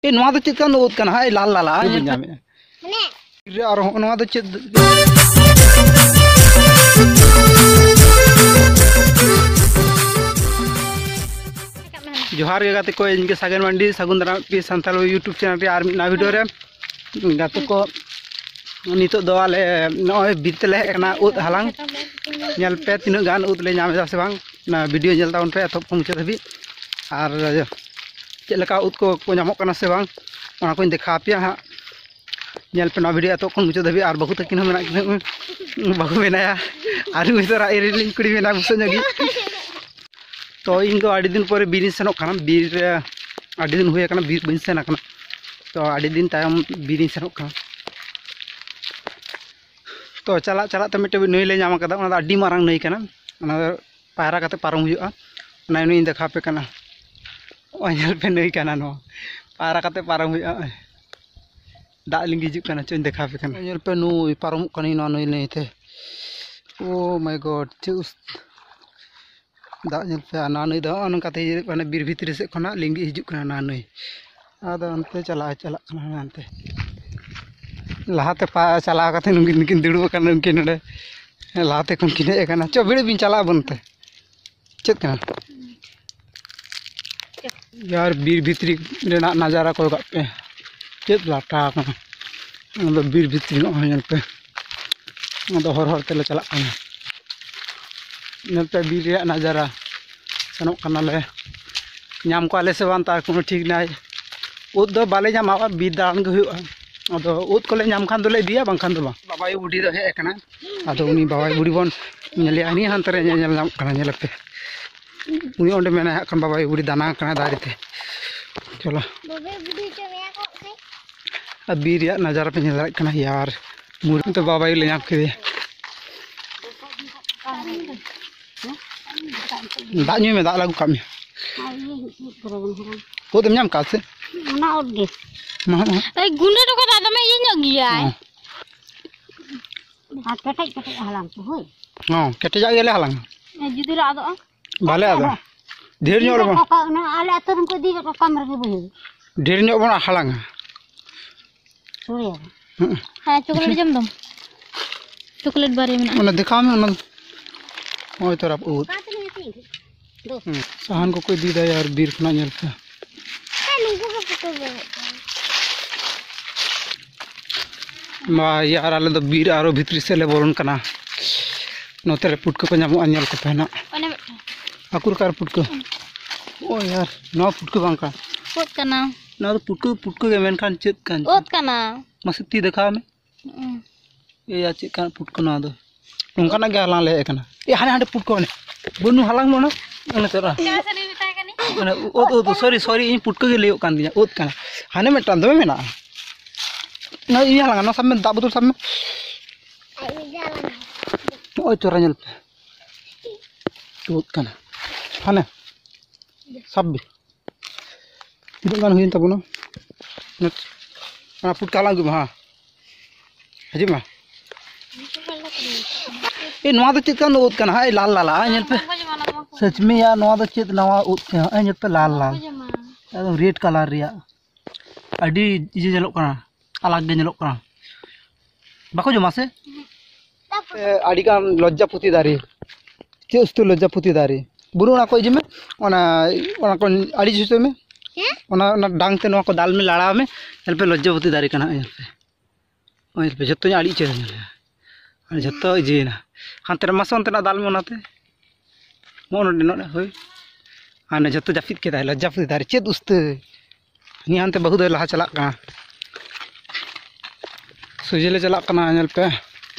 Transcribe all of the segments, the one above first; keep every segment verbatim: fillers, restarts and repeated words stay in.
ᱮ, ᱱᱚᱣᱟ ᱫᱚ ᱪᱮᱫ ᱠᱟᱱ ᱩᱫ ᱠᱟᱱᱟ? ᱦᱟᱭ, ᱞᱟᱞ ᱞᱟᱞᱟ, ᱦᱟᱭ, ᱵᱟᱹᱧ ᱧᱟᱢᱮᱫᱼᱟ᱾ ᱨᱮ ᱟᱨᱦᱚᱸ ᱱᱚᱣᱟ ᱫᱚ ᱪᱮᱫ? ᱡᱚᱦᱟᱨ ᱜᱮ ᱜᱟᱛᱮ ᱠᱚ, ᱤᱧ ᱜᱮ ᱥᱟᱜᱮᱱ ᱢᱟᱱᱰᱤ, ᱥᱟᱹᱜᱩᱱ ᱫᱟᱨᱟᱢ ᱯᱤ ᱥᱟᱱᱛᱟᱲ YouTube ᱪᱮᱱᱮᱞ ᱨᱮ ᱟᱨ ᱢᱤᱫ ᱱᱟᱣᱟ ᱵᱷᱤᱰᱤᱭᱳ ᱨᱮ᱾ ᱜᱟᱛᱮ ᱠᱚ, ᱱᱤᱛᱚᱜ ᱫᱚ ᱟᱞᱮ ᱱᱚᱜᱼᱚᱭ ᱵᱤᱨ ᱛᱮᱞᱮ ᱦᱮᱡ ᱟᱠᱟᱱᱟ ᱩᱫ ᱦᱟᱞᱟᱝ᱾ ᱧᱮᱞ ᱯᱮ ᱛᱤᱱᱟᱹᱜ ᱜᱟᱱ ᱩᱫ ᱞᱮ ᱧᱟᱢ ᱮᱫᱟ ᱥᱮ ᱵᱟᱝ, ᱚᱱᱟ ᱵᱷᱤᱰᱤᱭᱳ ᱧᱮᱞ ᱛᱟᱵᱚᱱ ᱯᱮ ᱮᱛᱚᱦᱚᱵ ᱠᱷᱚᱱ ᱢᱩᱪᱟᱹᱫ ᱫᱷᱟᱹᱵᱤᱡ᱾ ᱟᱨ ᱪᱮᱫ ᱞᱮᱠᱟ ᱩᱫ ᱠᱚ, ᱠᱚ ᱧᱟᱢᱚᱜ ᱠᱟᱱᱟ ᱥᱮ ᱵᱟᱝ, ᱚᱱᱟ ᱠᱚᱧ ᱫᱮᱠᱷᱟᱣ ᱟᱯᱮᱭᱟ ᱦᱟᱸᱜ᱾ ᱧᱮᱞ ᱯᱮ ᱱᱚᱣᱟ ᱵᱷᱤᱰᱤᱭᱳ ᱮᱛᱚᱦᱚᱵ ᱠᱷᱚᱱ ᱢᱩᱪᱟᱹᱫ ᱫᱷᱟᱹᱵᱤᱡ᱾ ᱟᱨ ᱵᱟᱹᱦᱩ ᱛᱟᱹᱠᱤᱱ ᱦᱚᱸ ᱢᱮᱱᱟᱜ ᱠᱤᱱᱟ, ᱵᱟᱹᱦᱩ ᱢᱮᱱᱟᱭᱟ, ᱟᱨ ᱩᱱᱤ ᱫᱚ ᱨᱟᱜ ᱮᱨᱮᱞᱤᱧ ᱠᱩᱲᱤ ᱢᱮᱱᱟᱭ ᱵᱩᱥᱟᱹᱜ ᱧᱚᱜ ᱜᱮ᱾ ᱛᱚ ᱤᱧ ᱫᱚ ᱟᱹᱰᱤ ᱫᱤᱱ ᱯᱚᱨᱮ ᱵᱤᱨ ᱤᱧ ᱥᱮᱱᱚᱜ ᱠᱟᱱᱟ, ᱵᱤᱨ ᱨᱮ ᱟᱹᱰᱤ ᱫᱤᱱ ᱦᱩᱭ ᱟᱠᱟᱱᱟ ᱵᱤᱨ ᱵᱟᱹᱧ ᱥᱮᱱ ᱟᱠᱟᱱᱟ᱾ ᱛᱚ ᱟᱹᱰᱤ ᱫᱤᱱ ᱛᱟᱭᱚᱢ ᱵᱤᱨ ᱤᱧ ᱥᱮᱱᱚᱜ ᱠᱟᱱᱟ᱾ ᱛᱚ ᱪᱟᱞᱟᱜ ᱪᱟᱞᱟᱜ ᱛᱮ ᱢᱤᱫᱴᱮᱱ ᱱᱟᱹᱭ ᱞᱮ ᱧᱟᱢ ᱟᱠᱟᱫᱟ, ᱚᱱᱟ ᱫᱚ ᱟᱹᱰᱤ ᱢᱟᱨᱟᱝ ᱱᱟᱹᱭ ᱠᱟᱱᱟ, ᱚᱱᱟ ᱫᱚ ᱯᱟᱭᱨᱟ ᱠᱟᱛᱮ ᱯᱟᱨᱚᱢ ᱦᱩᱭᱩᱜᱼᱟ᱾ ᱚᱱᱟ ᱱᱟᱹᱭ ᱫᱮᱠᱷᱟᱣ ᱟᱯᱮ ᱠᱟᱱᱟ, ᱱᱚᱜᱼᱚᱭ ᱧᱮᱞ ᱯᱮ ᱱᱟᱹᱭ ᱠᱟᱱᱟ ᱱᱚᱣᱟ, ᱯᱟᱭᱨᱟ ᱠᱟᱛᱮ ᱯᱟᱨᱚᱢ ᱦᱩᱭᱩᱜᱼᱟ᱾ ᱫᱟᱜ ᱞᱤᱸᱜᱤ ᱦᱤᱡᱩᱜ ᱠᱟᱱᱟ, ᱪᱚᱧ ᱫᱮᱠᱷᱟᱣ ᱟᱯᱮ ᱠᱟᱱᱟ᱾ ᱧᱮᱞ ᱯᱮ ᱱᱩᱭ ᱯᱟᱨᱚᱢᱚᱜ ᱠᱟᱱᱟᱭ ᱱᱚᱣᱟ ᱱᱟᱹᱭ, ᱱᱟᱹᱭ ᱛᱮ᱾ ᱳ ᱢᱟᱭ ᱜᱚᱰ, ᱪᱮᱫ ᱩᱥ-, ᱫᱟᱜ ᱧᱮᱞ ᱯᱮ, ᱟᱨ ᱱᱚᱣᱟ ᱱᱟᱹᱭ ᱫᱚ ᱱᱚᱜᱼᱚ ᱱᱚᱝᱠᱟ ᱛᱮ ᱤᱭᱟᱹᱜ ᱠᱟᱱᱟ, ᱵᱤᱨ ᱵᱷᱤᱛᱨᱤ ᱥᱮᱫ ᱠᱷᱚᱱᱟᱜ ᱞᱤᱸᱜᱤ ᱦᱤᱡᱩᱜ ᱠᱟᱱᱟ ᱱᱚᱣᱟ ᱱᱟᱹᱭ᱾ ᱟᱫᱚ ᱚᱱᱛᱮ ᱪᱟᱞᱟᱣ, ᱪᱟᱞᱟᱜ ᱠᱟᱱᱟ ᱦᱟᱱᱛᱮ᱾ ᱞᱟᱦᱟᱛᱮ ᱯᱟ-, ᱪᱟᱞᱟᱣ ᱠᱟᱛᱮ ᱱᱩᱠᱤᱱ ᱱᱩᱠᱤᱱ ᱫᱩᱲᱩᱵ ᱟᱠᱟᱱᱟ, ᱩᱱᱠᱤᱱ ᱱᱚᱰᱮ ᱞᱟᱦᱟᱛᱮ ᱠᱷᱚᱱ ᱠᱤᱱ ᱦᱮᱡ ᱟᱠᱟᱱᱟ᱾ ᱪᱚ ᱵᱷᱤᱲ ᱵᱤᱱ ᱪᱟᱞᱟᱜ ᱟᱵᱚᱱ ᱛᱮ᱾ ᱪᱮᱫ ᱠᱟᱱᱟ? ᱭᱟᱨ, ᱵᱤᱨ ᱵᱷᱤᱛᱨᱤ ᱨᱮᱱᱟᱜ ᱱᱟᱡᱟᱨᱟ ᱠᱚᱭᱚᱜ ᱠᱟᱜ ᱯᱮ, ᱪᱮᱫ ᱞᱟᱴᱟ ᱠᱟᱱᱟ᱾ ᱚᱱᱟ ᱫᱚ ᱵᱤᱨ ᱵᱷᱤᱛᱨᱤ, ᱱᱚᱜᱼᱚᱭ ᱧᱮᱞ ᱯᱮ, ᱚᱱᱟ ᱫᱚ ᱦᱚᱨ ᱦᱚᱨ ᱛᱮᱞᱮ ᱪᱟᱞᱟᱜ ᱠᱟᱱᱟ᱾ ᱧᱮᱞ ᱯᱮ ᱵᱤᱨ ᱨᱮᱭᱟᱜ ᱱᱟᱡᱟᱨᱟ᱾ ᱥᱮᱱᱚᱜ ᱠᱟᱱᱟᱞᱮ, ᱧᱟᱢ ᱠᱚᱣᱟᱞᱮ ᱥᱮ ᱵᱟᱝ ᱛᱟᱨ ᱠᱳᱱᱳ ᱴᱷᱤᱠ ᱱᱟᱭ᱾ ᱩᱫ ᱫᱚ ᱵᱟᱞᱮ ᱧᱟᱢᱟ, ᱵᱤᱨ ᱫᱟᱬᱟᱱ ᱜᱮ ᱦᱩᱭᱩᱜᱼᱟ᱾ ᱟᱫᱚ ᱩᱫ ᱠᱚᱞᱮ ᱧᱟᱢ ᱠᱷᱟᱱ ᱫᱚᱞᱮ ᱤᱫᱤᱭᱟ, ᱵᱟᱝᱠᱷᱟᱱ ᱫᱚ ᱵᱟᱝ᱾ ᱵᱟᱵᱟᱭ ᱵᱩᱰᱷᱤ ᱫᱚ ᱦᱮᱡ ᱟᱠᱟᱱᱟ, ᱟᱫᱚ ᱩᱱᱤ ᱵᱟᱵᱟᱭ ᱵᱩᱰᱷᱤ ᱵᱚᱱ ᱧᱮᱞᱮᱭᱟ, ᱦᱟᱹᱱᱤ ᱦᱟᱱᱛᱮ ᱨᱮ ᱧᱮᱞ ᱧᱟᱢᱚᱜ ᱠᱟᱱᱟ, ᱧᱮᱞ ᱯᱮ᱾ ᱩᱱᱤ ᱚᱸᱰᱮ ᱢᱮᱱᱟᱭ ᱦᱟᱸᱜ ᱠᱷᱟᱱ, ᱵᱟᱵᱟᱭ ᱵᱩᱰᱷᱤ ᱫᱟᱱᱟ ᱠᱟᱱᱟ ᱫᱟᱨᱮ ᱛᱮ᱾ ᱪᱚᱞᱚ᱾ ᱵᱟᱵᱟᱭ ᱵᱩᱰᱷᱤ ᱪᱚ ᱢᱮᱭᱟ ᱠᱚ ᱥᱮ? ᱟᱨ ᱵᱤᱨ ᱨᱮᱭᱟᱜ ᱱᱟᱡᱟᱨᱟ ᱯᱮ ᱧᱮᱞ ᱫᱟᱲᱮᱭᱟᱜ ᱠᱟᱱᱟ ᱭᱟᱨ, ᱢᱩᱨ ᱛᱮ ᱵᱟᱵᱟᱭ ᱞᱮ ᱧᱟᱢ ᱠᱮᱫᱮᱭᱟ᱾ ᱫᱟᱜ ᱧᱩᱭ ᱢᱮ, ᱫᱟᱜ ᱞᱮ ᱟᱹᱜᱩ ᱠᱟᱜ ᱢᱮ᱾ ᱟᱨ ᱤᱭᱟᱹ ᱩᱫ ᱠᱚᱨᱮ ᱵᱚᱱ ᱦᱟᱞᱟᱝ᱾ ᱩᱫ ᱮᱢ ᱧᱟᱢ ᱠᱟᱜᱼᱟ ᱥᱮ? ᱚᱱᱟ ᱩᱫ ᱜᱮ᱾ ᱢᱟ, ᱢᱟ᱾ ᱮᱭ ᱜᱩᱸᱰᱟᱹ ᱴᱚᱠᱟ ᱫᱚ ᱫᱚᱢᱮ ᱤᱭᱟᱹ ᱧᱚᱜ ᱜᱮᱭᱟᱭ᱾ ᱦᱚᱸ᱾ ᱟᱨ ᱠᱮᱴᱮᱡ ᱠᱮᱴᱮᱡ ᱦᱟᱞᱟᱝ ᱠᱚ, ᱦᱳᱭ᱾ ᱦᱚᱸ, ᱠᱮᱴᱮᱡᱟᱜ ᱜᱮᱞᱮ ᱦᱟᱞᱟᱝᱟ᱾ ᱮ, ᱡᱩᱫᱤ ᱞᱮ ᱟᱫᱚᱜᱼᱟ? ᱵᱟᱞᱮ ᱟᱫᱚᱜᱼᱟ᱾ ᱰᱷᱮᱨ ᱧᱚᱜ ᱨᱮ ᱵᱟᱝ᱾ ᱠᱟᱠᱟ, ᱚᱱᱟ ᱟᱞᱮ ᱟᱹᱛᱩ ᱨᱮᱱ ᱠᱚ ᱤᱫᱤ ᱠᱟᱜ ᱠᱚᱣᱟ ᱠᱟᱢ ᱨᱮᱜᱮ ᱵᱟᱹᱭᱦᱟᱹᱲ᱾ ᱰᱷᱮᱨ ᱧᱚᱜ ᱵᱚᱱ ᱦᱟᱞᱟᱝᱟ᱾ ᱦᱩᱸ᱾ ᱦᱮᱸ, ᱪᱚᱠᱞᱮᱴ ᱡᱚᱢ ᱫᱚᱢ᱾ ᱪᱚᱠᱞᱮᱴ ᱵᱟᱨᱭᱟ ᱢᱮᱱᱟᱜᱼᱟ᱾ ᱚᱱᱟ ᱫᱮᱠᱷᱟᱣ ᱢᱮ, ᱚᱱᱟ᱾ ᱱᱚᱜᱼᱚᱭ ᱛᱚ ᱨᱟᱯ ᱩᱫ᱾ ᱦᱩᱸ᱾ ᱥᱟᱦᱟᱱ ᱠᱚᱠᱚ ᱤᱫᱤᱭᱮᱫᱟ ᱭᱟᱨ, ᱵᱤᱨ ᱠᱷᱚᱱᱟᱜ, ᱧᱮᱞ ᱯᱮ᱾ ᱢᱟ ᱭᱟᱨ, ᱟᱞᱮ ᱫᱚ ᱵᱤᱨ ᱟᱨᱚ ᱵᱷᱤᱛᱨᱤ ᱥᱮᱫ ᱞᱮ ᱵᱚᱞᱚᱱ ᱠᱟᱱᱟ᱾ ᱱᱚᱛᱮ ᱨᱮ ᱯᱩᱴᱠᱟᱹ ᱠᱚ ᱧᱟᱢᱚᱜᱼᱟ, ᱧᱮᱞ ᱠᱚᱯᱮ ᱱᱟᱜ᱾ ᱚᱱᱮ ᱢᱤᱫᱴᱟᱝ᱾ ᱟᱠᱩᱨ ᱠᱟᱨ ᱯᱩᱴᱠᱟᱹ? ᱚ ᱭᱟᱨ, ᱱᱚᱣᱟ ᱯᱩᱴᱠᱟᱹ ᱵᱟᱝ ᱠᱟᱱ᱾ ᱩᱫ ᱠᱟᱱᱟ᱾ ᱱᱚᱣᱟ ᱫᱚ ᱯᱩᱴᱠᱟᱹ, ᱯᱩᱴᱠᱟᱹ ᱜᱮ, ᱢᱮᱱᱠᱷᱟᱱ ᱪᱮᱫ ᱠᱟᱱ ᱪᱚ? ᱩᱫ ᱠᱟᱱᱟ᱾ ᱢᱟᱥᱮ ᱛᱤ ᱫᱮᱠᱷᱟᱣ ᱢᱮ᱾ ᱦᱩᱸ᱾ ᱮᱭᱟ, ᱪᱮᱫ ᱠᱟᱱ ᱯᱩᱴᱠᱟᱹ ᱱᱚᱣᱟ ᱫᱚ? ᱱᱚᱝᱠᱟᱱᱟᱜ ᱜᱮ ᱦᱟᱞᱟᱝ ᱞᱮ ᱦᱮᱡ ᱟᱠᱟᱱᱟ᱾ ᱮ, ᱦᱟᱱᱮ ᱦᱟᱸᱰᱮ ᱯᱩᱴᱠᱟᱹ ᱦᱟᱱᱮ᱾ ᱵᱟᱹᱱᱩ ᱦᱟᱞᱟᱝ ᱢᱮ ᱚᱱᱟ᱾ ᱚᱱᱮ ᱛᱚᱨᱟ᱾ ᱡᱟᱦᱟᱸ ᱥᱟᱹᱨᱤ ᱢᱮᱛᱟᱭ ᱠᱟᱹᱱᱟᱹᱧ᱾ ᱚᱱᱮ ᱩᱫ, ᱩᱫ, ᱩᱫ, sorry, sorry, ᱤᱧ ᱯᱩᱴᱠᱟᱹ ᱜᱮ ᱞᱟᱹᱭᱚᱜ ᱠᱟᱱ ᱛᱤᱧᱟ, ᱩᱫ ᱠᱟᱱᱟ᱾ ᱦᱟᱱᱮ ᱢᱤᱫᱴᱟᱝ ᱫᱚᱢᱮ ᱢᱮᱱᱟᱜᱼᱟ᱾ ᱱᱚᱣᱟ ᱤᱧ ᱦᱟᱞᱟᱝᱟ, ᱱᱚᱣᱟ ᱥᱟᱵ ᱢᱮ, ᱫᱟᱜ ᱵᱳᱛᱚᱞ ᱥᱟᱵ ᱢᱮ᱾ ᱱᱚᱜᱼᱚᱭ ᱪᱚᱨᱟ ᱧᱮᱞ ᱯᱮ᱾ ᱩᱫ ᱠᱟᱱᱟ᱾ ᱦᱟᱱᱮ᱾ ᱥᱟᱵ ᱵᱤᱱ᱾ ᱛᱤᱱᱟᱹᱜ ᱜᱟᱱ ᱦᱩᱭᱮᱱ ᱛᱟᱵᱚᱱᱟ? ᱚᱱᱟ ᱯᱩᱴᱠᱟᱹ ᱦᱟᱞᱟᱝ ᱟᱹᱜᱩᱭ ᱢᱮ, ᱦᱮᱸ᱾ ᱦᱤᱡᱩᱜ ᱢᱮ᱾ ᱮ, ᱱᱚᱣᱟ ᱫᱚ ᱪᱮᱫ ᱠᱟᱱ ᱩᱫ ᱠᱟᱱᱟ? ᱦᱟᱭ, ᱞᱟᱞ ᱞᱟᱞ, ᱦᱟᱭ, ᱧᱮᱞ ᱯᱮ᱾ ᱥᱟᱹᱪ ᱢᱮ ᱭᱟ, ᱱᱚᱣᱟ ᱫᱚ ᱪᱮᱫ ᱱᱟᱣᱟ ᱩᱫ ᱠᱟᱱᱟ? ᱦᱟᱭ, ᱧᱮᱞ ᱯᱮ, ᱞᱟᱞ ᱞᱟᱞ᱾ ᱮᱠᱫᱚᱢ red colour ᱨᱮᱭᱟᱜ᱾ ᱟᱹᱰᱤ ᱤᱭᱟᱹ ᱧᱮᱞᱚᱜ ᱠᱟᱱᱟ, ᱟᱞᱟᱜᱽ ᱜᱮ ᱧᱮᱞᱚᱜ ᱠᱟᱱᱟ᱾ ᱵᱟᱠᱚ ᱡᱚᱢᱟ ᱥᱮ? ᱮ, ᱟᱹᱰᱤᱜᱟᱱ ᱞᱚᱡᱡᱟᱯᱩᱛᱤ ᱫᱟᱨᱮ᱾ ᱪᱮᱫ ᱩᱥᱛᱩ ᱞᱚᱡᱡᱟᱯᱩᱛᱤ ᱫᱟᱨᱮ? ᱵᱩᱨᱩ ᱚᱱᱟ ᱠᱚ ᱤᱭᱟᱹ ᱢᱮ, ᱚᱱᱟ, ᱚᱱᱟ ᱠᱚ ᱟᱹᱲᱤ ᱦᱚᱪᱚᱭ ᱢᱮ᱾ ᱦᱮᱸ? ᱚᱱᱟ, ᱚᱱᱟ ᱰᱟᱝ ᱛᱮ ᱱᱚᱣᱟ ᱠᱚ ᱫᱟᱞ ᱢᱮ, ᱞᱟᱲᱟᱣ ᱢᱮ, ᱧᱮᱞ ᱯᱮ ᱞᱚᱡᱡᱟᱯᱩᱛᱤ ᱫᱟᱨᱮ ᱠᱟᱱᱟ, ᱧᱮᱞ ᱯᱮ᱾ ᱱᱚᱜᱼᱚᱭ ᱧᱮᱞ ᱯᱮ, ᱡᱚᱛᱚᱧ ᱟᱹᱲᱤ ᱦᱚᱪᱚᱭ ᱫᱟ, ᱧᱮᱞ ᱯᱮ᱾ ᱟᱨ ᱡᱚᱛᱚ ᱤᱭᱟᱹᱭᱮᱱᱟ᱾ ᱦᱟᱱᱛᱮ ᱨᱮ ᱢᱟᱥᱮ ᱚᱱᱛᱮᱱᱟᱜ ᱫᱟᱞ ᱢᱮ ᱚᱱᱟᱛᱮ᱾ ᱱᱚᱜᱼᱚ ᱱᱚᱰᱮ, ᱱᱚᱰᱮ, ᱦᱳᱭ᱾ ᱦᱟᱱᱮ ᱡᱚᱛᱚ ᱡᱟᱹᱯᱤᱫ ᱠᱮᱫᱟᱭ, ᱞᱚᱡᱡᱟᱯᱩᱛᱤ ᱫᱟᱨᱮ, ᱪᱮᱫ ᱩᱥᱛᱟᱹ᱾ ᱩᱱᱤ ᱦᱟᱱᱛᱮ ᱵᱟᱹᱦᱩ ᱫᱚᱭ ᱞᱟᱦᱟ ᱪᱟᱞᱟᱜ ᱠᱟᱱᱟ᱾ ᱥᱚᱡᱷᱮ ᱞᱮ ᱪᱟᱞᱟᱜ ᱠᱟᱱᱟ, ᱧᱮᱞ ᱯᱮ᱾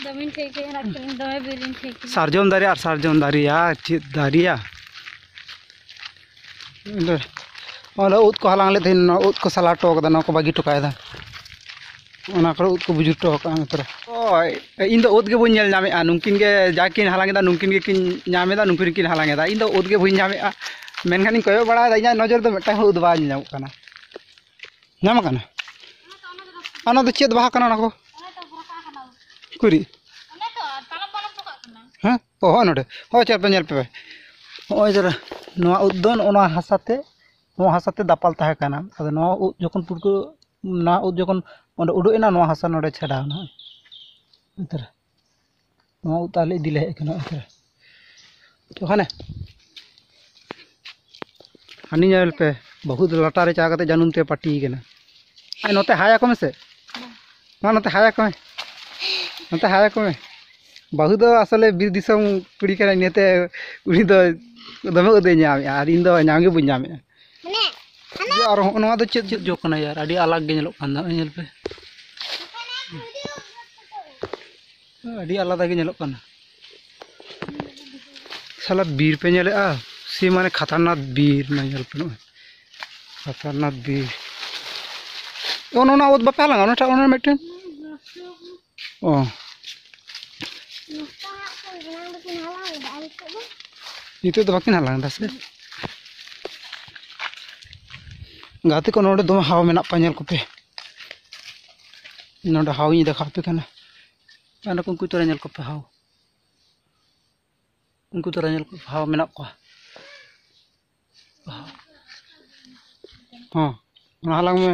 ᱫᱚᱢᱮᱧ ᱴᱷᱤᱠ ᱜᱮᱭᱟ, ᱫᱚᱢᱮ ᱵᱤᱨᱤᱧ ᱴᱷᱤᱠ ᱜᱮᱭᱟ᱾ ᱥᱟᱨᱡᱚᱢ ᱫᱟᱨᱮ ᱟᱨ ᱥᱟᱨᱡᱚᱢ ᱫᱟᱨᱮ, ᱟᱨ ᱪᱮᱫ ᱫᱟᱨᱮᱭᱟ᱾ ᱚᱸᱰᱮ, ᱚᱸᱰᱮ ᱩᱫ ᱠᱚ ᱦᱟᱞᱟᱝ ᱞᱮᱫ ᱛᱟᱦᱮᱱ, ᱚᱱᱟ ᱩᱫ ᱠᱚ ᱥᱟᱞᱟ ᱦᱚᱴᱚ ᱠᱟᱫᱟ, ᱱᱚᱣᱟ ᱠᱚ ᱵᱟᱹᱜᱤ ᱦᱚᱴᱚ ᱠᱟᱭᱫᱟ᱾ ᱚᱱᱟ ᱠᱚᱨᱮ ᱩᱫ ᱠᱚ ᱵᱩᱡᱩᱨ ᱦᱚᱴᱚ ᱠᱟᱜᱼᱟ ᱱᱚᱛᱮ ᱨᱮ᱾ ᱳᱭ, ᱤᱧ ᱫᱚ ᱩᱫ ᱜᱮ ᱵᱟᱹᱧ ᱧᱮᱞ ᱧᱟᱢᱮᱫᱼᱟ᱾ ᱱᱩᱝᱠᱤᱱ ᱜᱮ ᱡᱟ ᱠᱤᱱ ᱦᱟᱞᱟᱝ ᱮᱫᱟ, ᱱᱩᱝᱠᱤᱱ ᱜᱮᱠᱤᱱ ᱧᱟᱢ ᱮᱫᱟ, ᱱᱩᱝᱠᱤᱱ ᱜᱮᱠᱤᱱ ᱦᱟᱞᱟᱝ ᱮᱫᱟ᱾ ᱤᱧ ᱫᱚ ᱩᱫ ᱜᱮ ᱵᱟᱹᱧ ᱧᱟᱢᱮᱫᱼᱟ᱾ ᱢᱮᱱᱠᱷᱟᱱᱤᱧ ᱠᱚᱭᱚᱜ ᱵᱟᱲᱟᱭᱮᱫᱟ, ᱤᱧᱟᱹᱜ ᱱᱚᱡᱚᱨ ᱫᱚ ᱢᱤᱫᱴᱟᱝ ᱦᱚᱸ ᱩᱫ ᱵᱟᱭ ᱧᱮᱞ ᱧᱟᱢᱚᱜ ᱠᱟᱱᱟ᱾ ᱧᱟᱢ ᱟᱠᱟᱱᱟ? ᱚᱱᱟ ᱫᱚ ᱪᱮᱫ ᱵᱟᱦᱟ ᱠᱟᱱᱟ ᱚᱱᱟ ᱠᱚ? ᱩᱠᱩᱨᱤᱡ? ᱦᱮᱸ? ᱚ, ᱦᱚᱸᱜᱼᱚ ᱱᱚᱰᱮ᱾ ᱦᱚᱸᱜᱼᱚᱭ ᱪᱮᱫ ᱯᱮ ᱧᱮᱞ ᱯᱮ᱾ ᱦᱚᱸᱜᱼᱚᱭ ᱡᱮ ᱱᱚᱣᱟ ᱩᱫ ᱫᱚ ᱱᱚᱜᱼᱚ ᱱᱚᱣᱟ ᱦᱟᱥᱟ ᱛᱮ ᱱᱚᱣᱟ ᱦᱟᱥᱟ ᱛᱮ ᱫᱟᱯᱟᱞ ᱛᱟᱦᱮᱸ ᱠᱟᱱᱟ᱾ ᱟᱫᱚ ᱱᱚᱣᱟ ᱩᱫ ᱡᱚᱠᱷᱚᱱ ᱯᱩᱴᱠᱟᱹ, ᱱᱚᱣᱟ ᱩᱫ ᱡᱚᱠᱷᱚᱱ ᱚᱸᱰᱮ ᱩᱰᱩᱠ ᱮᱱᱟ, ᱱᱚᱣᱟ ᱦᱟᱥᱟ ᱱᱚᱰᱮ ᱪᱷᱟᱰᱟᱣ ᱮᱱᱟ᱾ ᱱᱚᱣᱟ ᱩᱫ ᱛᱟᱦᱞᱮ ᱤᱫᱤ ᱞᱮ ᱦᱮᱡ ᱟᱠᱟᱱᱟ᱾ ᱚᱠᱟᱨᱮ? ᱛᱚ ᱦᱟᱱᱮ, ᱦᱟᱹᱱᱤ ᱧᱮᱞ ᱯᱮ, ᱵᱟᱹᱦᱩ ᱫᱚ ᱞᱟᱴᱟ ᱨᱮ ᱪᱟ ᱠᱟᱛᱮ ᱡᱟᱹᱱᱩᱢ ᱛᱮ ᱯᱟᱹᱴᱤ ᱠᱟᱱᱟ᱾ ᱟᱨ ᱱᱚᱛᱮ ᱦᱟᱭ ᱟᱠᱚ ᱢᱮᱥᱮ, ᱢᱟ ᱱᱚᱛᱮ ᱦᱟᱭ ᱟᱠᱚ ᱢᱮ, ᱱᱚᱛᱮ ᱦᱟᱭ ᱟᱠᱚ ᱢᱮ᱾ ᱵᱟᱹᱦᱩ ᱫᱚ ᱟᱥᱚᱞᱮ ᱵᱤᱨ ᱫᱤᱥᱚᱢ ᱠᱩᱲᱤ ᱠᱟᱱᱟᱭ, ᱤᱱᱟᱹᱛᱮ ᱩᱱᱤ ᱫᱚ ᱫᱚᱢᱮ ᱩᱫ ᱮ ᱧᱟᱢᱮᱜᱼᱟ ᱟᱨ ᱤᱧ ᱫᱚ ᱧᱟᱢ ᱜᱮ ᱵᱟᱹᱧ ᱧᱟᱢᱮᱜᱼᱟ᱾ ᱟᱨ ᱦᱚᱸᱜᱼᱚ ᱱᱚᱣᱟ ᱫᱚ ᱪᱮᱫ ᱪᱮᱫ ᱡᱚ ᱠᱟᱱᱟ ᱭᱟᱨ? ᱟᱹᱰᱤ ᱟᱞᱟᱜᱽ ᱜᱮ ᱧᱮᱞᱚᱜ ᱠᱟᱱ ᱫᱚ, ᱧᱮᱞ ᱯᱮ᱾ ᱟᱹᱰᱤ ᱟᱞᱟᱫᱟ ᱜᱮ ᱧᱮᱞᱚᱜ ᱠᱟᱱᱟ᱾ ᱥᱟᱞᱟ ᱵᱤᱨ ᱯᱮ ᱧᱮᱞᱮᱜᱼᱟ, ᱥᱮ ᱢᱟᱱᱮ ᱠᱷᱟᱛᱟᱨᱱᱟᱠ ᱵᱤᱨ᱾ ᱢᱟ ᱧᱮᱞ ᱯᱮ ᱱᱚᱜᱼᱚᱭ, ᱠᱷᱟᱛᱟᱨᱱᱟᱠ ᱵᱤᱨ᱾ ᱚᱱ ᱚᱱᱟ ᱩᱫ ᱵᱟᱯᱮ ᱦᱟᱞᱟᱝᱟ? ᱚᱱᱟᱴᱟᱜ, ᱚᱱᱟ ᱢᱤᱫᱴᱮᱱ᱾ ᱚ, ᱱᱤᱛᱚᱜ ᱫᱚ ᱵᱟᱹᱠᱤᱱ ᱦᱟᱞᱟᱝ ᱮᱫᱟ ᱥᱮ? ᱜᱟᱛᱮ ᱠᱚ, ᱱᱚᱰᱮ ᱫᱚᱢᱮ ᱦᱟᱣ ᱢᱮᱱᱟᱜ ᱠᱚᱣᱟ, ᱧᱮᱞ ᱠᱚᱯᱮ᱾ ᱱᱚᱰᱮ ᱦᱟᱣ ᱤᱧ ᱫᱮᱠᱷᱟᱣ ᱟᱯᱮ ᱠᱟᱱᱟ᱾ ᱚᱸᱰᱮ ᱠᱚ ᱩᱱᱠᱩ ᱛᱚᱨᱟ ᱧᱮᱞ ᱠᱚᱯᱮ ᱦᱟᱣ᱾ ᱩᱱᱠᱩ ᱛᱚᱨᱟ ᱧᱮᱞ ᱠᱚᱯᱮ ᱦᱟᱣ ᱢᱮᱱᱟᱜ ᱠᱚᱣᱟ᱾ ᱦᱚᱸ, ᱚᱱᱟ ᱦᱟᱞᱟᱝ ᱢᱮ᱾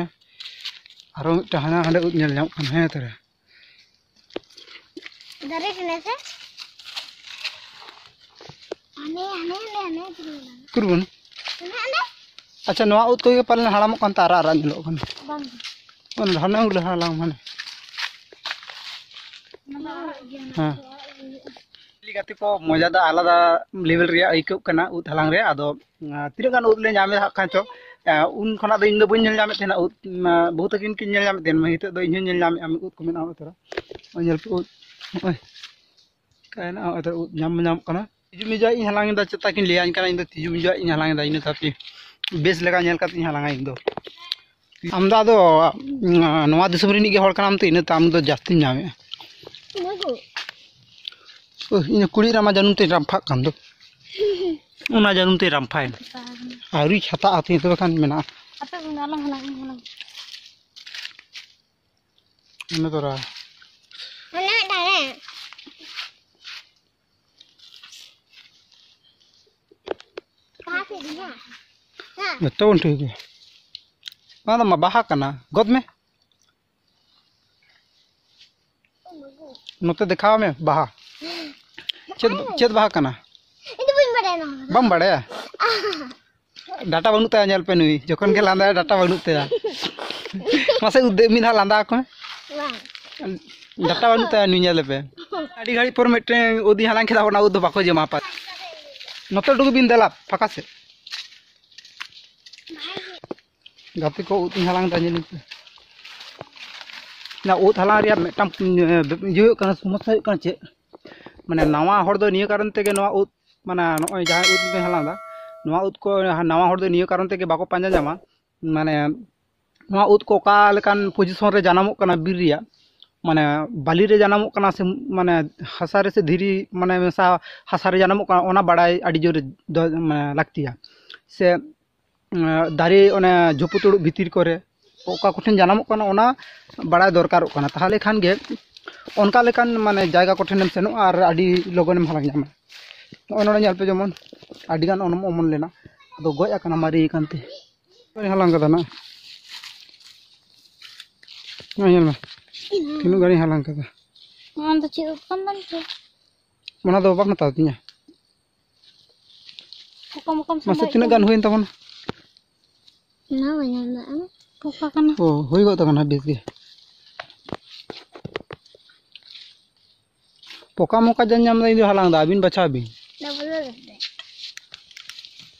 ᱟᱨᱚ ᱢᱤᱫᱴᱟᱝ ᱦᱟᱱᱟ ᱦᱟᱸᱰᱮ ᱩᱫ ᱧᱮᱞ ᱧᱟᱢᱚᱜ ᱠᱟᱱᱟ᱾ ᱦᱮᱸ ᱛᱚᱨᱟ᱾ ᱫᱟᱨᱮ ᱠᱟᱱᱟ ᱥᱮ? ᱦᱟᱱᱮ, ᱦᱟᱱᱮ, ᱦᱟᱱᱮ, ᱦᱟᱱᱮ ᱪᱮᱫ ᱠᱚ ᱢᱮᱱᱟ? ᱩᱠᱩᱨ ᱵᱚᱱ? ᱦᱟᱱᱮ, ᱦᱟᱱᱮ᱾ ᱟᱪᱪᱷᱟ, ᱱᱚᱣᱟ ᱩᱫ ᱠᱚᱜᱮ ᱯᱟᱞᱮᱱ ᱦᱟᱲᱟᱢᱚᱜ ᱠᱟᱱ ᱛᱮ ᱟᱨᱟᱜ ᱟᱨᱟᱜ ᱧᱮᱞᱚᱜ ᱠᱟᱱᱟ᱾ ᱵᱟᱝ᱾ ᱚᱱᱟ ᱦᱟᱱᱟ ᱩᱫ ᱞᱮ ᱦᱟᱞᱟᱝ ᱢᱟᱱᱮ᱾ ᱚᱱᱟ ᱫᱚ ᱟᱨᱟᱜ ᱜᱮᱭᱟ, ᱚᱱᱟ ᱦᱮᱸ᱾ ᱫᱚ ᱟᱨᱟᱜ ᱜᱮ ᱦᱩᱭᱩᱜᱼᱟ᱾ ᱜᱟᱛᱮ ᱠᱚ, ᱢᱚᱡᱟ ᱫᱚ ᱟᱞᱟᱫᱟ level ᱨᱮᱭᱟᱜ ᱟᱹᱭᱠᱟᱹᱜ ᱠᱟᱱᱟ ᱩᱫ ᱦᱟᱞᱟᱝ ᱨᱮ᱾ ᱟᱫᱚ, ᱟᱸ, ᱛᱤᱱᱟᱹᱜ ᱜᱟᱱ ᱩᱫ ᱞᱮ ᱧᱟᱢ ᱮᱫᱟ ᱦᱟᱸᱜ ᱠᱷᱟᱱ ᱪᱚ᱾ ᱟᱸ, ᱩᱱ ᱠᱷᱚᱱᱟᱜ ᱫᱚ ᱤᱧ ᱫᱚ ᱵᱟᱹᱧ ᱧᱮᱞ ᱧᱟᱢᱮᱫ ᱛᱟᱦᱮᱱᱟ ᱩᱫ᱾ ᱢᱟ, ᱵᱟᱹᱦᱩ ᱛᱟᱹᱠᱤᱱ ᱠᱤᱱ ᱧᱮᱞ ᱧᱟᱢᱮᱫ ᱛᱟᱦᱮᱱᱟ, ᱱᱤᱛᱚᱜ ᱫᱚ ᱤᱧ ᱦᱚᱸᱧ ᱧᱮᱞ ᱧᱟᱢᱮᱫᱼᱟ ᱩᱫ ᱠᱚ ᱢᱮᱱᱟᱜᱼᱟ ᱱᱚᱛᱮ ᱨᱮ᱾ ᱱᱚᱜᱼᱚᱭ ᱧᱮᱞ ᱯᱮ ᱩᱫ, ᱱᱚᱜᱼᱚᱭ᱾ ᱚᱱᱠᱟᱭᱮᱱᱟ, ᱱᱚᱜᱼᱚᱭ ᱛᱚ ᱩᱫ ᱧᱟᱢ ᱧᱟᱢᱚᱜ ᱠᱟᱱᱟ᱾ ᱛᱤᱡᱩ ᱢᱤᱡᱩᱣᱟᱜ ᱤᱧ ᱦᱟᱞᱟᱝ ᱮᱫᱟ, ᱪᱮᱛᱟ ᱠᱤᱱ ᱞᱟᱹᱭᱟᱹᱧ ᱠᱟᱱᱟ, ᱤᱧ ᱫᱚ ᱛᱤᱡᱩ ᱢᱤᱡᱩᱣᱟᱜ ᱤᱧ ᱦᱟᱞᱟᱝ ᱮᱫᱟ, ᱤᱱᱟᱹ ᱛᱟᱯᱮ ᱵᱮᱥ ᱞᱮᱠᱟ ᱧᱮᱞ ᱠᱟᱛᱮ ᱤᱧ ᱦᱟᱞᱟᱝᱟ ᱤᱧ ᱫᱚ᱾ ᱟᱢ ᱫᱚ ᱟᱫᱚ, ᱩᱸ, ᱱᱚᱣᱟ ᱫᱤᱥᱚᱢ ᱨᱤᱱᱤᱡ ᱜᱮ ᱦᱚᱲ ᱠᱟᱱᱟᱢ ᱛᱚ, ᱤᱱᱟᱹᱛᱮ ᱟᱢ ᱫᱚ ᱡᱟᱹᱥᱛᱤᱢ ᱧᱟᱢᱮᱫᱼᱟ᱾ ᱚ, ᱤᱧ ᱠᱩᱲᱤ ᱨᱟᱢᱟ ᱡᱟᱹᱱᱩᱢ ᱛᱮ ᱨᱟᱢᱯᱷᱟᱜ ᱠᱟᱱ ᱫᱚ᱾ ᱚᱱᱟ ᱡᱟᱹᱱᱩᱢ ᱛᱮ ᱨᱟᱢᱯᱷᱟᱭᱮᱱ᱾ ᱟᱹᱣᱨᱤ ᱪᱷᱟᱛᱟᱜᱼᱟ ᱛᱤᱧ ᱛᱚᱵᱮ ᱠᱷᱟᱱ ᱢᱮᱱᱟᱜᱼᱟ᱾ ᱟᱯᱮ ᱠᱚ ᱟᱞᱟᱝ ᱦᱟᱞᱟᱝ, ᱤᱧ ᱦᱟᱞᱟᱝ᱾ ᱤᱱᱟᱹ ᱛᱚᱨᱟ᱾ ᱚᱱᱟ ᱫᱟᱨᱮ᱾ ᱚᱠᱟ ᱥᱮᱫ ᱤᱧᱟ? ᱦᱮᱸ, ᱡᱚᱛᱚ ᱵᱚᱱ ᱴᱷᱤᱠ ᱜᱮᱭᱟ᱾ ᱚᱱᱟ ᱫᱚ ᱢᱟ ᱵᱟᱦᱟ ᱠᱟᱱᱟ, ᱜᱚᱫ ᱢᱮ᱾ ᱱᱚᱛᱮ ᱫᱮᱠᱷᱟᱣ ᱢᱮ ᱵᱟᱦᱟ᱾ ᱪᱮᱫ, ᱪᱮᱫ ᱵᱟᱦᱟ ᱠᱟᱱᱟ? ᱤᱧ ᱫᱚ ᱵᱟᱹᱧ ᱵᱟᱲᱟᱭᱟ ᱱᱚᱣᱟ ᱫᱚ᱾ ᱵᱟᱢ ᱵᱟᱲᱟᱭᱟ? ᱰᱟᱴᱟ ᱵᱟᱹᱱᱩᱜ ᱛᱟᱭᱟ, ᱧᱮᱞ ᱯᱮ, ᱱᱩᱭ ᱡᱚᱠᱷᱚᱱ ᱜᱮ ᱞᱟᱸᱫᱟᱭᱟ, ᱰᱟᱴᱟ ᱵᱟᱹᱱᱩᱜ ᱛᱟᱭᱟ᱾ ᱢᱟᱥᱮ ᱩᱫ-, ᱢᱤᱫ ᱫᱷᱟᱣ ᱞᱟᱸᱫᱟ ᱟᱠᱚ ᱢᱮ᱾ ᱵᱟᱝ᱾ ᱰᱟᱴᱟ ᱵᱟᱹᱱᱩᱜ ᱛᱟᱭᱟ ᱱᱩᱭ, ᱧᱮᱞ ᱯᱮ᱾ ᱟᱹᱰᱤ ᱜᱷᱟᱹᱲᱤᱡ ᱯᱚᱨ ᱢᱤᱫᱴᱮᱱ ᱩᱫ ᱤᱧ ᱦᱟᱞᱟᱝ ᱠᱮᱫᱟ, ᱚᱱᱟ ᱩᱫ ᱫᱚ ᱵᱟᱠᱚ ᱡᱚᱢᱟ ᱯᱟᱞᱮ᱾ ᱱᱚᱛᱮ ᱩᱰᱩᱠ ᱵᱤᱱ, ᱫᱮᱞᱟ ᱯᱷᱟᱸᱠᱟ ᱥᱮᱫ᱾ ᱜᱟᱛᱮ ᱠᱚ, ᱩᱫ ᱤᱧ ᱦᱟᱞᱟᱝ ᱮᱫᱟ, ᱧᱮᱞ ᱯᱮ᱾ ᱚᱱᱟ ᱩᱫ ᱦᱟᱞᱟᱝ ᱨᱮᱭᱟᱜ ᱢᱤᱫᱴᱟᱝ, ᱤᱭᱟᱹ ᱦᱩᱭᱩᱜ ᱠᱟᱱᱟ, ᱥᱚᱢᱚᱥᱥᱟ ᱦᱩᱭᱩᱜ ᱠᱟᱱᱟ ᱪᱮᱫ? ᱢᱟᱱᱮ, ᱱᱟᱣᱟ ᱦᱚᱲ ᱫᱚ ᱱᱤᱭᱟᱹ ᱠᱟᱨᱚᱱ ᱛᱮᱜᱮ ᱱᱚᱣᱟ ᱩᱫ, ᱢᱟᱱᱮ, ᱱᱚᱜᱼᱚᱭ ᱡᱟᱦᱟᱸ ᱩᱫ ᱤᱧ ᱦᱟᱞᱟᱝ ᱮᱫᱟ, ᱱᱚᱣᱟ ᱩᱫ ᱠᱚ ᱱᱟᱣᱟ ᱦᱚᱲ ᱫᱚ ᱱᱤᱭᱟᱹ ᱠᱟᱨᱚᱱ ᱛᱮᱜᱮ ᱵᱟᱠᱚ ᱯᱟᱸᱡᱟ ᱧᱟᱢᱟ᱾ ᱢᱟᱱᱮ, ᱱᱚᱣᱟ ᱩᱫ ᱠᱚ ᱚᱠᱟ ᱞᱮᱠᱟᱱ position ᱨᱮ ᱡᱟᱱᱟᱢᱚᱜ ᱠᱟᱱᱟ ᱵᱤᱨ ᱨᱮᱭᱟᱜ, ᱢᱟᱱᱮ, ᱵᱟᱹᱞᱤ ᱨᱮ ᱡᱟᱱᱟᱢᱚᱜ ᱠᱟᱱᱟ ᱥᱮ, ᱢᱟᱱᱮ, ᱦᱟᱥᱟ ᱨᱮ ᱥᱮ ᱫᱷᱤᱨᱤ, ᱢᱟᱱᱮ, ᱢᱮᱥᱟ ᱦᱟᱥᱟ ᱨᱮ ᱡᱟᱱᱟᱢᱚᱜ ᱠᱟᱱᱟ, ᱚᱱᱟ ᱵᱟᱲᱟᱭ ᱟᱹᱰᱤ ᱡᱳᱨ ᱫᱚ, ᱢᱟᱱᱮ, ᱞᱟᱹᱠᱛᱤᱭᱟ᱾ ᱥᱮ, ᱮᱸ, ᱫᱟᱨᱮ ᱚᱱᱮ ᱡᱷᱩᱯᱩ ᱛᱩᱲᱩ ᱵᱷᱤᱛᱤᱨ ᱠᱚᱨᱮ ᱚᱠᱟ ᱠᱚᱴᱷᱮᱱ ᱡᱟᱱᱟᱢᱚᱜ ᱠᱟᱱᱟ, ᱚᱱᱟ ᱵᱟᱲᱟᱭ ᱫᱚᱨᱠᱟᱨᱚᱜ ᱠᱟᱱᱟ᱾ ᱛᱟᱦᱚᱞᱮ ᱠᱷᱟᱱ ᱜᱮ ᱚᱱᱠᱟ ᱞᱮᱠᱟᱱ, ᱢᱟᱱᱮ, ᱡᱟᱭᱜᱟ ᱠᱚᱴᱷᱮᱱᱮᱢ ᱥᱮᱱᱚᱜᱼᱟ ᱟᱨ ᱟᱹᱰᱤ ᱞᱚᱜᱚᱱᱮᱢ ᱦᱟᱞᱟᱝ ᱧᱟᱢᱟ᱾ ᱱᱚᱜᱼᱚᱭ ᱱᱚᱰᱮ ᱧᱮᱞ ᱯᱮ, ᱡᱮᱢᱚᱱ ᱟᱹᱰᱤᱜᱟᱱ ᱚᱱᱚᱢ ᱚᱢᱚᱱ ᱞᱮᱱᱟ, ᱟᱫᱚ ᱜᱚᱡ ᱟᱠᱟᱱᱟ, ᱢᱟᱨᱮ ᱟᱠᱟᱱ ᱛᱮ᱾ ᱱᱚᱜᱼᱚᱭ ᱦᱟᱞᱟᱝ ᱠᱟᱫᱟ ᱱᱟᱜ᱾ ᱱᱚᱜᱼᱚᱭ ᱧᱮᱞ ᱢᱮ, ᱛᱤᱱᱟᱹᱜ ᱜᱟᱱᱤᱧ ᱦᱟᱞᱟᱝ ᱠᱟᱫᱟ᱾ ᱚᱱᱟ ᱫᱚ ᱪᱮᱫ ᱩᱫ ᱠᱟᱱ ᱛᱟᱢ ᱪᱚ? ᱚᱱᱟ ᱫᱚ ᱵᱟᱢ ᱦᱟᱛᱟᱣ ᱛᱤᱧᱟ? ᱚᱠᱟᱢ ᱚᱠᱟᱢ ᱢᱟᱥᱮ, ᱥᱟᱢᱵᱟᱣᱮᱫ ᱛᱤᱱᱟᱹᱜ ᱠᱟᱱ? ᱜᱟᱱ ᱦᱩᱭᱮᱱ ᱛᱟᱵᱚᱱᱟ? ᱚᱱᱟ ᱵᱟᱹᱧ ᱧᱟᱢ ᱫᱟ᱾ ᱚᱠᱟ ᱠᱟᱱᱟ? ᱚ, ᱦᱩᱭ ᱜᱚᱫ ᱟᱠᱟᱱᱟ ᱵᱮᱥ ᱜᱮ᱾ ᱯᱚᱠᱟ ᱢᱚᱠᱟ ᱡᱟᱧ ᱧᱟᱢ ᱫᱟ, ᱤᱧ ᱫᱚ ᱦᱟᱞᱟᱝ ᱫᱟ, ᱟᱹᱵᱤᱱ ᱵᱟᱪᱷᱟᱣ ᱵᱤᱱ᱾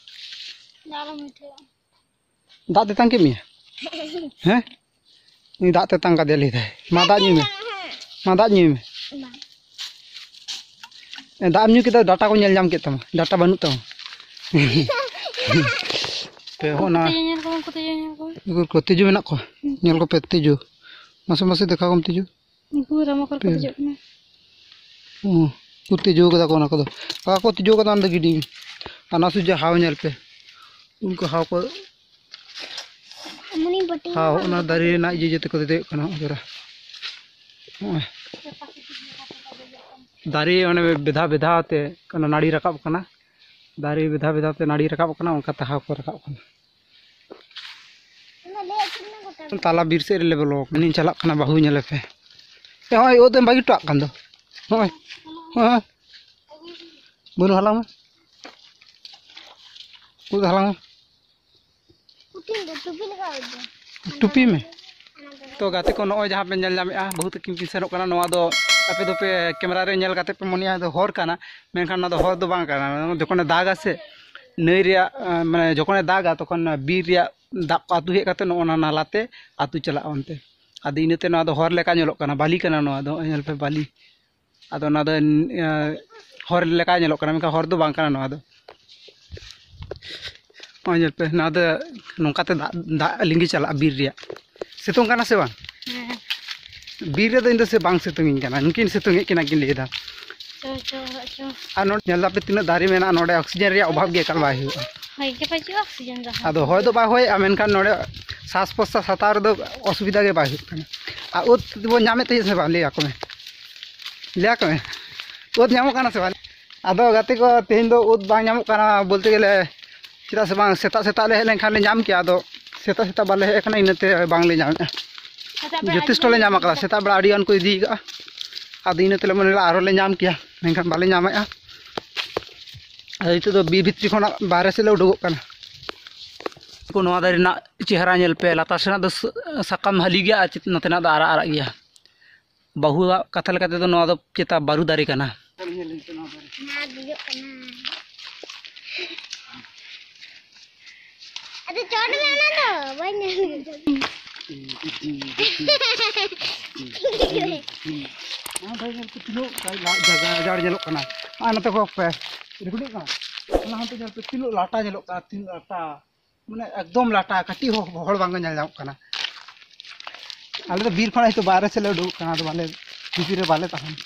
ᱫᱟᱜ ᱛᱮᱛᱟᱝ ᱠᱮᱫ ᱢᱮᱭᱟ? ᱦᱮᱸ? ᱩᱱᱤ ᱫᱟᱜ ᱛᱮᱛᱟᱝ ᱠᱟᱫᱮᱭᱟ ᱞᱟᱹᱭ ᱫᱟᱭ᱾ ᱢᱟ ᱫᱟᱜ ᱧᱩᱭ ᱢᱮ᱾ ᱢᱟ ᱫᱟᱜ ᱧᱩᱭ ᱢᱮ᱾ ᱵᱟᱝ᱾ ᱮ, ᱫᱟᱜ ᱮᱢ ᱧᱩ ᱠᱮᱫᱟ, ᱰᱟᱴᱟ ᱠᱚ ᱧᱮᱞ ᱧᱟᱢ ᱠᱮᱫ ᱛᱟᱢᱟ᱾ ᱰᱟᱴᱟ ᱵᱟᱹᱱᱩᱜ ᱛᱟᱢᱟ᱾ ᱯᱮ ᱦᱚᱸ ᱚᱱᱟ ᱛᱤᱡᱩ ᱧᱮᱞ ᱠᱚᱢ, ᱩᱱᱠᱩ ᱛᱤᱡᱩ ᱧᱮᱞ ᱠᱚᱢ᱾ ᱩᱱᱠᱩ ᱠᱚ ᱛᱤᱡᱩ ᱢᱮᱱᱟᱜ ᱠᱚᱣᱟ᱾ ᱦᱩᱸ᱾ ᱧᱮᱞ ᱠᱚᱯᱮ ᱛᱤᱡᱩ᱾ ᱢᱟᱥᱮ, ᱢᱟᱥᱮ ᱫᱮᱠᱷᱟᱣ ᱠᱚᱢ ᱛᱤᱡᱩ᱾ ᱩᱱᱠᱩ ᱨᱟᱢᱟ ᱠᱚᱨᱮ ᱠᱚ ᱯᱮ᱾ ᱫᱮᱡᱚᱜ ᱠᱟᱱᱟ᱾ ᱚ, ᱠᱚ ᱛᱤᱡᱩ ᱠᱟᱫᱟ ᱠᱚ ᱚᱱᱟ ᱠᱚᱫᱚ᱾ ᱚᱠᱟ ᱠᱚ ᱛᱤᱡᱩ ᱠᱟᱫᱟ ᱚᱱᱟ ᱫᱚ ᱜᱤᱰᱤ ᱢᱮ᱾ ᱟᱨ ᱚᱱᱟ ᱥᱩᱨ ᱡᱮ ᱦᱟᱣ ᱧᱮᱞ ᱯᱮ᱾ ᱩᱱᱠᱩ ᱦᱟᱣ ᱠᱚ ᱮᱢᱚᱱᱤᱧ ᱯᱟᱹᱴᱤ ᱦᱟᱣ, ᱠᱟᱱᱟ᱾ ᱚᱱᱟ ᱫᱟᱨᱮ ᱨᱮᱱᱟᱜ ᱤᱭᱟᱹ ᱡᱮᱛᱮ ᱠᱚ ᱫᱮᱡᱚᱜ ᱠᱟᱱᱟ, ᱦᱚᱸᱜᱼᱚᱭ ᱡᱚᱨᱟ᱾ ᱦᱚᱸᱜᱼᱚᱭ᱾ ᱫᱟᱨᱮ ᱚᱱᱮ ᱵᱮᱫᱷᱟ ᱵᱮᱫᱷᱟ ᱛᱮ ᱚᱱᱟ ᱱᱟᱹᱲᱤ ᱨᱟᱠᱟᱵ ᱠᱟᱱᱟ᱾ ᱫᱟᱨᱮ ᱵᱮᱫᱷᱟ ᱵᱮᱫᱷᱟ ᱛᱮ ᱱᱟᱹᱲᱤ ᱨᱟᱠᱟᱵ ᱠᱟᱱᱟ, ᱚᱱᱠᱟ ᱛᱮ ᱦᱟᱣ ᱠᱚ ᱨᱟᱠᱟᱵ ᱠᱟᱱᱟ᱾ ᱛᱟᱞᱟ ᱵᱤᱨ ᱥᱮᱫ ᱨᱮᱞᱮ ᱵᱚᱞᱚ ᱟᱠᱟᱱᱟ᱾ ᱤᱧ ᱪᱟᱞᱟᱜ ᱠᱟᱱᱟ ᱵᱟᱹᱦᱩ ᱧᱮᱞᱮ ᱯᱮ᱾ ᱮ, ᱦᱚᱸᱜᱼᱚᱭ ᱩᱫ ᱮᱢ ᱵᱟᱹᱜᱤ ᱦᱚᱴᱚ ᱠᱟᱜ ᱠᱟᱱ ᱫᱚ᱾ ᱦᱚᱸᱜᱼᱚᱭ, ᱦᱚᱸᱜᱼᱚᱭ᱾ ᱵᱟᱹᱱᱩ ᱦᱟᱞᱟᱝ ᱢᱮ᱾ ᱩᱫ ᱦᱟᱞᱟᱝ ᱢᱮ᱾ ᱴᱩᱯᱤ ᱢᱮ᱾ ᱛᱚ ᱜᱟᱛᱮ ᱠᱚ, ᱱᱚᱜᱼᱚᱭ ᱡᱟᱦᱟᱸ ᱯᱮ ᱧᱮᱞ ᱧᱟᱢᱮᱫᱼᱟ, ᱵᱟᱹᱦᱩ ᱛᱟᱹᱠᱤᱱ ᱠᱤᱱ ᱥᱮᱱᱚᱜ ᱠᱟᱱᱟ᱾ ᱱᱚᱣᱟ ᱫᱚ ᱟᱯᱮ ᱫᱚᱯᱮ ᱠᱮᱢᱮᱨᱟ ᱨᱮ ᱧᱮᱞ ᱠᱟᱛᱮ ᱯᱮ ᱢᱚᱱᱮᱭᱟ ᱫᱚ ᱦᱚᱨ ᱠᱟᱱᱟ, ᱢᱮᱱᱠᱷᱟᱱ ᱱᱚᱣᱟ ᱫᱚ ᱦᱚᱨ ᱫᱚ ᱵᱟᱝ ᱠᱟᱱᱟ᱾ ᱡᱚᱠᱷᱚᱱᱮ ᱫᱟᱜᱟ ᱥᱮ, ᱱᱟᱹᱭ ᱨᱮᱭᱟᱜ, ᱟᱸ, ᱢᱟᱱᱮ ᱡᱚᱠᱷᱚᱱᱮ ᱫᱟᱜᱟ, ᱛᱚᱠᱷᱚᱱ ᱵᱤᱨ ᱨᱮᱭᱟᱜ ᱫᱟᱜ ᱠᱚ ᱟᱹᱛᱩ ᱦᱮᱡ ᱠᱟᱛᱮ ᱱᱚᱜᱼᱚ ᱱᱟ ᱱᱟᱞᱟᱛᱮ ᱟᱹᱛᱩ ᱪᱟᱞᱟᱜᱼᱟ ᱚᱱᱛᱮ᱾ ᱟᱫᱚ ᱤᱱᱟᱹᱛᱮ ᱱᱚᱣᱟ ᱫᱚ ᱦᱚᱨ ᱞᱮᱠᱟ ᱧᱮᱞᱚᱜ ᱠᱟᱱᱟ, ᱵᱟᱹᱞᱤ ᱠᱟᱱᱟ ᱱᱚᱣᱟ ᱫᱚ, ᱧᱮᱞ ᱯᱮ ᱵᱟᱹᱞᱤ᱾ ᱟᱫᱚ ᱚᱱᱟ ᱫᱚ, ᱮ, ᱦᱚᱨ ᱞᱮᱠᱟ ᱧᱮᱞᱚᱜ ᱠᱟᱱᱟ, ᱢᱮᱱᱠᱷᱟᱱ ᱦᱚᱨ ᱫᱚ ᱵᱟᱝ ᱠᱟᱱᱟ ᱱᱚᱣᱟ ᱫᱚ᱾ ᱱᱚᱜᱼᱚᱭ ᱧᱮᱞ ᱯᱮ, ᱱᱚᱣᱟ ᱫᱚ ᱱᱚᱝᱠᱟᱛᱮ ᱫᱟᱜ, ᱫᱟᱜ ᱞᱤᱸᱜᱤ ᱪᱟᱞᱟᱜᱼᱟ ᱵᱤᱨ ᱨᱮᱭᱟᱜ᱾ ᱥᱤᱛᱩᱝ ᱠᱟᱱᱟ ᱥᱮ ᱵᱟᱝ? ᱦᱮᱸ᱾ ᱵᱤᱨ ᱨᱮᱫᱚ ᱤᱧ ᱫᱚ ᱥᱮ ᱵᱟᱝ ᱥᱤᱛᱩᱝ ᱤᱧ ᱠᱟᱱᱟ, ᱱᱩᱠᱤᱱ ᱥᱤᱛᱩᱝ ᱮᱫ ᱠᱤᱱᱟ ᱠᱤᱱ ᱞᱟᱹᱭ ᱮᱫᱟ᱾ ᱪᱚ, ᱪᱚ, ᱚᱲᱟᱜ ᱪᱚ᱾ ᱟᱨ ᱱᱚᱰᱮ ᱧᱮᱞ ᱫᱟᱯᱮ ᱛᱤᱱᱟᱹᱜ ᱫᱟᱨᱮ ᱢᱮᱱᱟᱜᱼᱟ, ᱱᱚᱰᱮ ᱚᱠᱥᱤᱡᱮᱱ ᱨᱮᱭᱟᱜ ᱚᱵᱷᱟᱵᱽ ᱜᱮ ᱮᱠᱟᱞ ᱵᱟᱭ ᱦᱩᱭᱩᱜᱼᱟ᱾ ᱦᱚᱭ ᱜᱮ ᱵᱟᱹᱪᱩᱜᱼᱟ, ᱚᱠᱥᱤᱡᱮᱱ ᱫᱚ᱾ ᱟᱫᱚ ᱦᱚᱭ ᱫᱚ ᱵᱟᱭ ᱦᱚᱭᱮᱜᱼᱟ, ᱢᱮᱱᱠᱷᱟᱱ ᱱᱚᱰᱮ ᱥᱟᱥ ᱯᱨᱚᱥᱟᱥ ᱦᱟᱛᱟᱣ ᱨᱮᱫᱚ ᱚᱥᱩᱵᱤᱫᱷᱟ ᱜᱮ ᱵᱟᱭ ᱦᱩᱭᱩᱜ ᱠᱟᱱᱟ᱾ ᱟᱨ ᱩᱫ ᱵᱚᱱ ᱧᱟᱢᱮᱫ ᱛᱟᱦᱮᱸᱫ ᱥᱮ ᱵᱟᱝ? ᱞᱟᱹᱭ ᱟᱠᱚ ᱢᱮ, ᱞᱟᱹᱭ ᱟᱠᱚ ᱢᱮ, ᱩᱫ ᱧᱟᱢᱚᱜ ᱠᱟᱱᱟ ᱥᱮ ᱵᱟᱝ? ᱟᱫᱚ ᱜᱟᱛᱮ ᱠᱚ, ᱛᱮᱦᱮᱧ ᱫᱚ ᱩᱫ ᱵᱟᱝ ᱧᱟᱢᱚᱜ ᱠᱟᱱᱟ ᱵᱚᱞᱛᱮ ᱜᱮᱞᱮ, ᱪᱮᱫᱟᱜ ᱥᱮ ᱵᱟᱝ, ᱥᱮᱛᱟᱜ ᱥᱮᱛᱟᱜ ᱞᱮ ᱦᱮᱡ ᱞᱮᱱᱠᱷᱟᱱ ᱞᱮ ᱧᱟᱢ ᱠᱮᱭᱟ, ᱟᱫᱚ ᱥᱮᱛᱟᱜ ᱥᱮᱛᱟᱜ ᱵᱟᱞᱮ ᱦᱮᱡ ᱟᱠᱟᱱᱟ, ᱤᱱᱟᱹᱛᱮ ᱵᱟᱝᱞᱮ ᱧᱟᱢᱮᱫᱼᱟ᱾ ᱥᱮᱛᱟᱜ ᱵᱮᱲᱟ ᱡᱚᱛᱷᱮᱥᱴᱚ ᱞᱮ ᱧᱟᱢ ᱟᱠᱟᱫᱟ, ᱥᱮᱛᱟᱜ ᱵᱮᱲᱟ ᱟᱹᱰᱤ ᱜᱟᱱ ᱠᱚ ᱤᱫᱤ ᱟᱠᱟᱫᱼᱟ᱾ ᱟᱫᱚ ᱤᱱᱟᱹ ᱛᱮᱞᱮ ᱢᱚᱱᱮ ᱞᱮᱫᱟ ᱟᱨᱦᱚᱸ ᱞᱮ ᱧᱟᱢ ᱠᱮᱭᱟ, ᱢᱮᱱᱠᱷᱟᱱ ᱵᱟᱞᱮ ᱧᱟᱢᱮᱫᱼᱟ᱾ ᱟᱫᱚ ᱱᱤᱛᱚᱜ ᱫᱚ ᱵᱤᱨ ᱵᱷᱤᱛᱨᱤ ᱠᱷᱚᱱᱟᱜ ᱵᱟᱦᱨᱮ ᱥᱮᱫ ᱞᱮ ᱩᱰᱩᱠᱚᱜ ᱠᱟᱱᱟ᱾ ᱱᱚᱣᱟ ᱫᱟᱨᱮ ᱨᱮᱱᱟᱜ ᱪᱮᱦᱨᱟ ᱧᱮᱞ ᱯᱮ, ᱞᱟᱛᱟᱨ ᱥᱮᱱᱟᱜ ᱫᱚ ᱥ-, ᱥᱟᱠᱟᱢ ᱦᱟᱹᱞᱤ ᱜᱮᱭᱟ ᱟᱨ ᱪᱮᱛ-, ᱱᱚᱛᱮᱱᱟᱜ ᱫᱚ ᱟᱨᱟᱜ ᱟᱨᱟᱜ ᱜᱮᱭᱟ᱾ ᱵᱟᱹᱦᱩᱣᱟᱜ ᱠᱟᱛᱷᱟ ᱞᱮᱠᱟ ᱛᱮᱫᱚ ᱱᱚᱣᱟ ᱫᱚ ᱪᱮᱛᱟ ᱵᱟᱹᱨᱩ ᱫᱟᱨᱮ ᱠᱟᱱᱟ᱾ ᱚᱱᱟ ᱫᱮᱡᱚᱜ ᱠᱟᱱᱟ᱾ ᱟᱫᱚ ᱪᱚᱴ ᱨᱮ ᱚᱱᱟ ᱫᱚ ᱵᱟᱹᱧ ᱧᱮᱞ ᱠᱮᱫᱟ᱾ ᱚᱱᱟ ᱫᱚ ᱧᱮᱞ ᱯᱮ ᱛᱤᱱᱟᱹᱜ ᱜᱟᱡᱟᱲ ᱧᱮᱞᱚᱜ ᱠᱟᱱᱟ᱾ ᱟᱨ ᱱᱚᱛᱮ ᱠᱚᱭᱚᱜ ᱯᱮ, ᱨᱮᱠᱚᱨᱰᱤᱝ ᱠᱟᱱᱟ? ᱚᱱᱟ ᱦᱟᱱᱛᱮ ᱧᱮᱞ ᱯᱮ ᱛᱤᱱᱟᱹᱜ ᱞᱟᱴᱟ ᱧᱮᱞᱚᱜ ᱠᱟᱱᱟ, ᱛᱤᱱᱟᱹᱜ ᱞᱟᱴᱟ᱾ ᱢᱟᱱᱮ ᱮᱠᱫᱚᱢ ᱞᱟᱴᱟ, ᱠᱟᱹᱴᱤᱡ ᱦᱚᱸ ᱦᱚᱲ ᱵᱟᱝ ᱧᱮᱞ ᱧᱟᱢᱚᱜ ᱠᱟᱱᱟ᱾ ᱟᱞᱮ ᱫᱚ ᱵᱤᱨ ᱠᱷᱚᱱᱟᱜ ᱱᱤᱛᱚᱜ ᱵᱟᱦᱨᱮ ᱥᱮᱫ ᱞᱮ ᱩᱰᱩᱠᱚᱜ ᱠᱟᱱᱟ, ᱟᱫᱚ ᱵᱟᱞᱮ, ᱵᱷᱤᱛᱤᱨ ᱨᱮ ᱵᱟᱞᱮ ᱛᱟᱦᱮᱱᱟ᱾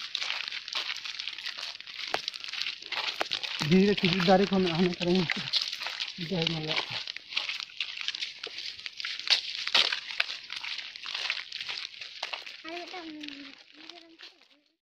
ᱵᱤᱨ ᱨᱮ ᱠᱷᱤᱡᱩᱨ ᱫᱟᱨᱮ ᱠᱚ ᱢᱮᱱᱟᱜᱼᱟ, ᱦᱟᱱᱮ ᱠᱚᱨᱮ ᱧᱮᱞᱚᱜ ᱠᱟᱱᱟ᱾